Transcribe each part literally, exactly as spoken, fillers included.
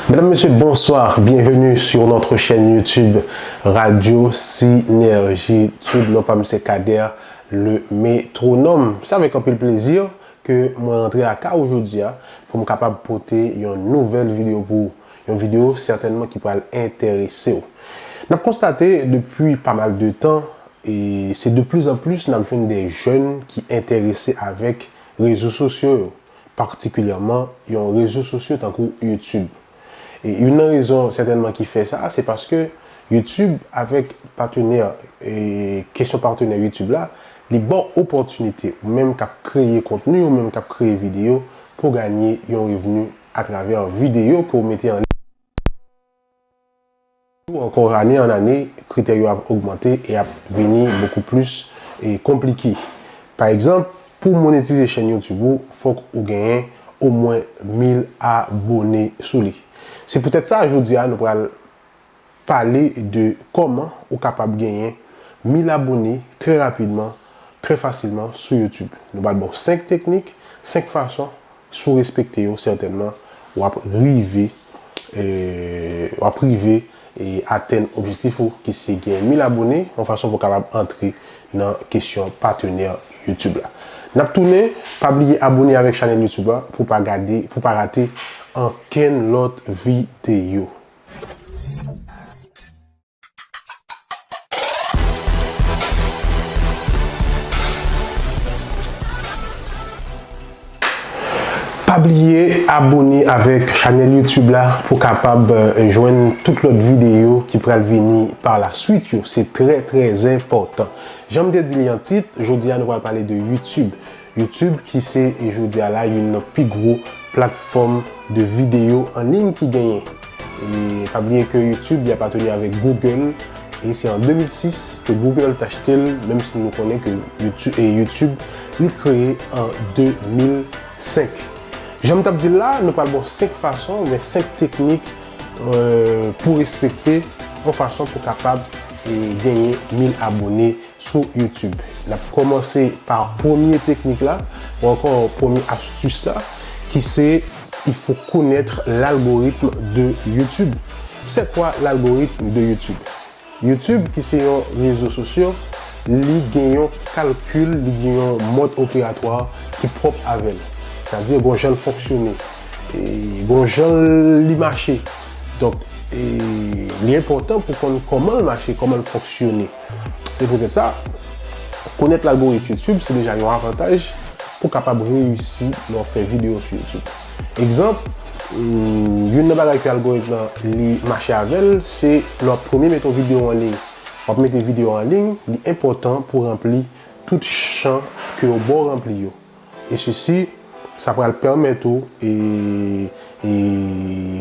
Mesdames, Messieurs, bonsoir. Bienvenue sur notre chaîne YouTube Radio Synergie Tube. Non pa m se Kader, le métronome. Se avèk anpil plezi ke mwen rantre lakay ou jodi a pou m kapab pote yon nouvèl videyo pou ou. Yon videyo sètènman ki pral enterese w. N ap konstate depi pa mal de tan, e se de plus en plus n ap jwenn de jèn ki enterese avèk rezo sosyo yo, patikilyèman yon rezo sosyo tankou YouTube. E youn nan rezon sètènman ki fè sa, se paske YouTube avèk patnè, e kesyon patnè YouTube la, li ba w opòtinite, ou menm k ap kreye kontni, ou menm k ap kreye videyo, pou ganye yon revni atravè videyo ke w mete an liy. Tou ankò, ane an ane, kritè yo ap ogmante e ap vini bokou plis, e, konplike. Pa egzanp, pou monetize chèn YouTube ou, fòk ou genyen omwen mil abone sou li. Se poutèt sa, jodi a, nou pral pale de kòman ou kapab genyen mil abone trè rapidman, trè fasilman sou YouTube. Nou pral ba w senk teknik, senk fason, si w respekte yo, sètènman, w ap rive, e, w ap rive, e, atenn objektif ou, ki se gen mil abone, yon fason pou w kapab antre nan kesyon patnè YouTube la. N ap tounen, pa bliye abone avèk chanèl YouTube la pou pa gade, pou pa rate ankenn lòt videyo. Pa bliye abone avèk chanèl YouTube la pou kapab, eh, jwenn tout lòt videyo ki pral vini pa la swit yo. Se trè, trè enpòtan. Jan m te di li an tit, jodi a nou pral pale de YouTube. YouTube ki se, e, jodi a la, youn nan pi gwo platfòm de videyo an liy ki genyen. E pa bliye ke YouTube li apateni avèk Google, e se an de mil sis ke Google t achte l, menm si nou konnen ke YouTube, e YouTube li kreye an de mil senk. Jan m t ap di l la, nou pral ba w senk fason, oubyen senk teknik, eh, pou respekte, yon fason pou kapab, e, genyen mil abone sou YouTube. N ap kòmanse pa premye teknik la, ou ankò premye astis la, ki se, il faut connaître l'algorithme de YouTube. C'est quoi l'algorithme de YouTube? YouTube, ki se yon rezo sosyo, li gen yon kalkil, li gen yon mòd operatwa ki pwòp avè l. Sètadi, gon jan l fonksyone, e gon jan li mache. Donk, e li enpòtan pou konn kòman l mache, kòman l fonksyone. Se poutèt sa, konèt lalgorit YouTube, se deja yon avantaj pou kapab reyisi lè w ap fè videyo sou YouTube. Egzanp, hmm, youn nan bagay ke algorit lan li mache avè l, se lè w ap premye mete yon videyo an liy, w ap mete videyo an liy, li enpòtan pou ranpli tout chan ke yo ba w ranpli yo. E sesi, sa pral pèmèt ou, e, e,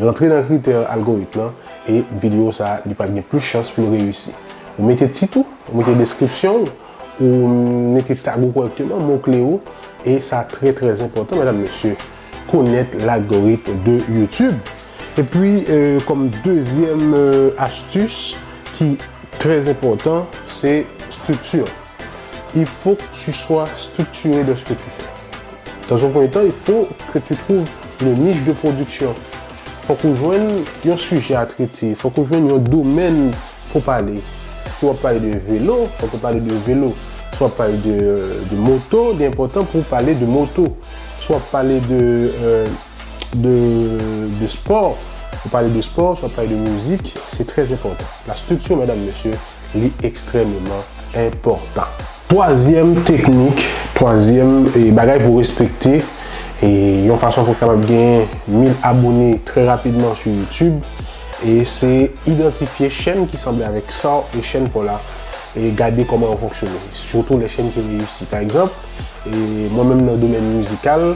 rantre nan kritè algorit lan, e videyo sa a, li pral gen plis chans pou l reyisi. Ou mete tit ou, ou mete deskripsyon w, ou mete tag ou kòrèkteman, mo kle ou, e sa trè, trè enpòtan, medam, mesye, konèt lalgorit de YouTube. Epi, e, kòm dezyèm, e, astis ki trè enpòtan, se estrikti. Il faut que tu sois structuré dans ce que tu fais. Dans un premier temps, il faut que tu trouves une niche de production. Fòk ou jwenn yon sijè a trete, fòk ou jwenn yon domèn pou pale. Si w ap pale de velo, fòk ou pale de velo. Si w ap pale de, de moto, li enpòtan pou w pale de moto. Si w ap pale de, euh, de, de spò, ou pale de spò, si w ap pale de mizik, se trè enpòtan. La structure, medam, mesye, li ekstrèmeman enpòtan. Twazyèm teknik, twazyèm, e, bagay pou respekte, e, yon fason pou w kapab gen mil abone trè rapidman sou YouTube, e se idantifye chèn ki sanble avèk sa w e chèn pa w la, e gade kòman yo fonksyone, sitou lè chèn ki reyisi. Pa egzanp, e mwen menm nan domèn mizikal,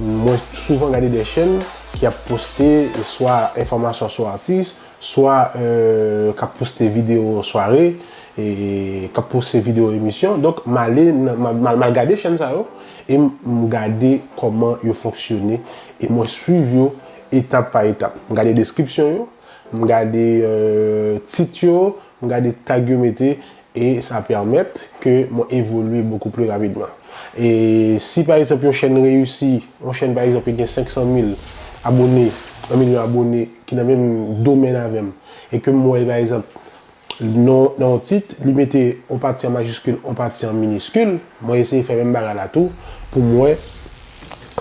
mwen souvan gade de chèn ki ap poste swa enfòmasyon sou atis, swa, euh, k ap poste videyo sware, e k ap poste videyo emisyon. Donk, m ale nan, m al, m al, m al gade chèn sa yo, e m, m gade kòman yo fonksyone, e mwen swiv yo etap pa etap. M gade deskripsyon yo, m gade, euh, tit yo, m gade tag yo mete, e sa pèmèt ke mwen evolye bokou pli rapidman. E si pa egzanp yon chèn reyisi, yon chèn pa egzanp ki gen senk san mil abone, yon milyon abone ki nan menm domèn avè m, e ke m wè pa egzanp non, nan yon tit, li mete yon pati an majiskil, yon pati an miniskil, mwen eseye fè menm bagay la tou pou m wè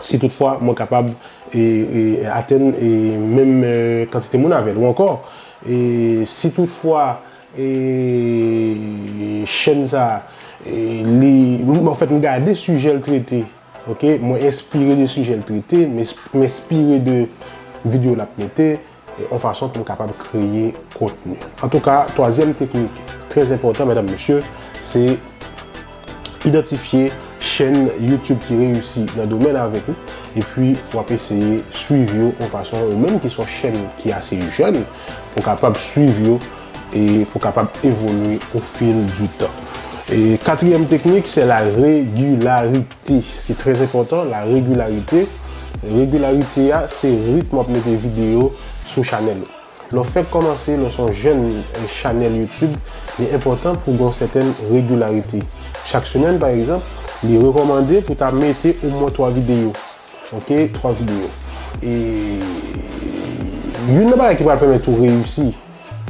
si toutfwa mwen kapab e, e, atenn e, menm e, kantite moun avè l. Ou ankò, e, si toutfwa e, chèn sa, e, li, m, anfèt, m gade sijè l trete, ok? Mwen enspire de sijè l trete, m ensp- m enspire de videyo l ap mete, e, yon fason pou m kapab kreye kontni. Antouka, twazyèm teknik trè enpòtan, medam, mesye, se idantifye chèn YouTube ki reyisi nan domèn avèk ou, epi w ap eseye swiv yo yon fason, ou menm ki se yon chèn ki ase jèn, pou w kapab swiv yo e pou w kapab evolye au fil du temps. E katriyèm teknik, se la regilarite. Se trè enpòtan, la regilarite. Regilarite a, se ritm w ap mete videyo sou chanèl ou. Lè w fèk kòmanse, lè w se yon jèn e, chanèl YouTube, li enpòtan pou w gen yon sètèn regilarite. Chak semèn, pa egzanp, li rekòmande pou w ta mete omwen twa videyo. Ok, twa videyo. E youn nan bagay ki pral pèmèt ou reyisi,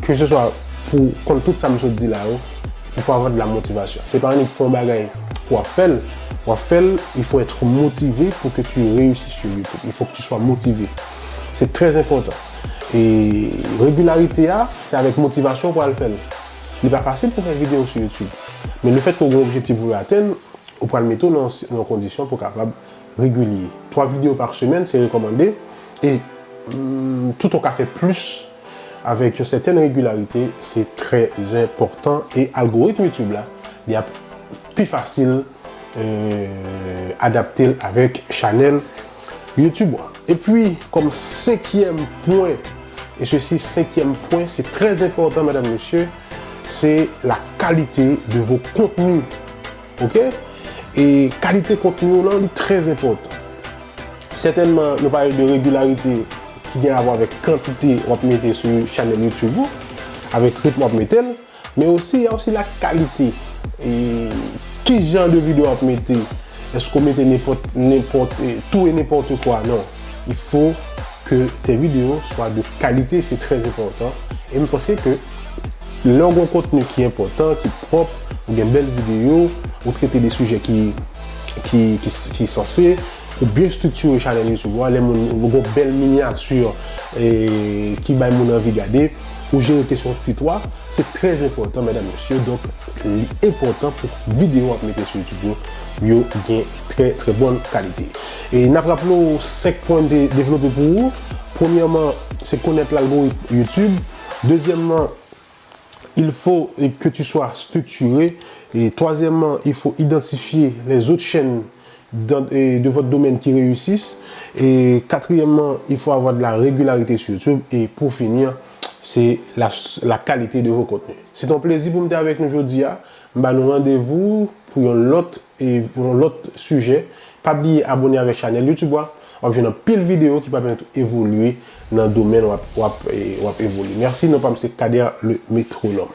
ke se swa pou konn tout sa m sot di la yo, il faut avoir de la motivation. Se pa annik fè yon bagay pou w ap fè l, w ap fè l, il faut être motivé pour que tu réussisses sur YouTube. Il faut que tu sois motivé. C'est très important. E regilarite a, se avèk motivasyon pou w al fè l. Li pa fasil pou fè videyo sou YouTube. Men lefètke w gen objektif pou w atenn, ou pral mete w nan, nan yon kondisyon pou w kapab regilye. Twa videyo pa semèn, se rekòmande. E mm, tout w ka fè plis avèk yon sètèn regilarite, se trè enpòtan. E algoritm YouTube la, li ap pi fasil e, adapte l avèk chanèl YouTube ou an. Epi, kòm senkyèm pwen, e sesi, senkyèm pwen, se trè enpòtan, medam, mesye, se la qualité de vos contenus. Ok? E kalite kontni w lan, li trè enpòtan. Sètènman, nou pale de regilarite ki gen rapò avèk kantite w ap mete sou chanèl YouTube ou, avèk ritm w ap mete l, men osi, y a osi la kalite. E ki jan de videyo w ap mete? Èske w mete nenpòt, nenpòt, e, tout et n'importe quoi? Non. Il faut que tes vidéos soient de qualité, c'est très important. E m panse ke lè w gen yon kontni ki enpòtan, ki pwòp, ou gen bèl videyo, ou trete de sijè ki, ki, ki, ki sanse, ou byen estriktire chanèl YouTube ou a, lè moun, ou gen yon bèl minyati, e, ki bay moun anvi gade, ou jere kesyon tit ou a, se trè enpòtan, medam, mesye. Donk, li enpòtan pou videyo w ap mete sou YouTube yo, yo gen trè, trè bòn kalite. E n ap raple w senk pwen m te devlope pou ou. Premyèman, se konèt lalgoritm YouTube. Dezyèmman, il faut que tu sois structuré. Et troisièmement, il faut identifier les autres chaînes dans, et de votre domaine qui réussissent. Et quatrièmement, il faut avoir de la régularité sur YouTube. Et pour finir, c'est la, la qualité de vos contenus. C'est un plaisir pou m te avèk nou jodi a. M ba nou randevou pou yon lòt, e, yon lòt sijè. Pa bliye abone avèk chanèl YouTube ou a. W ap jwenn anpil videyo ki pral pèmèt ou evolye nan domèn w ap, w ap, e, w ap evolye. Mèsi, non pa m se Kader le Métronome.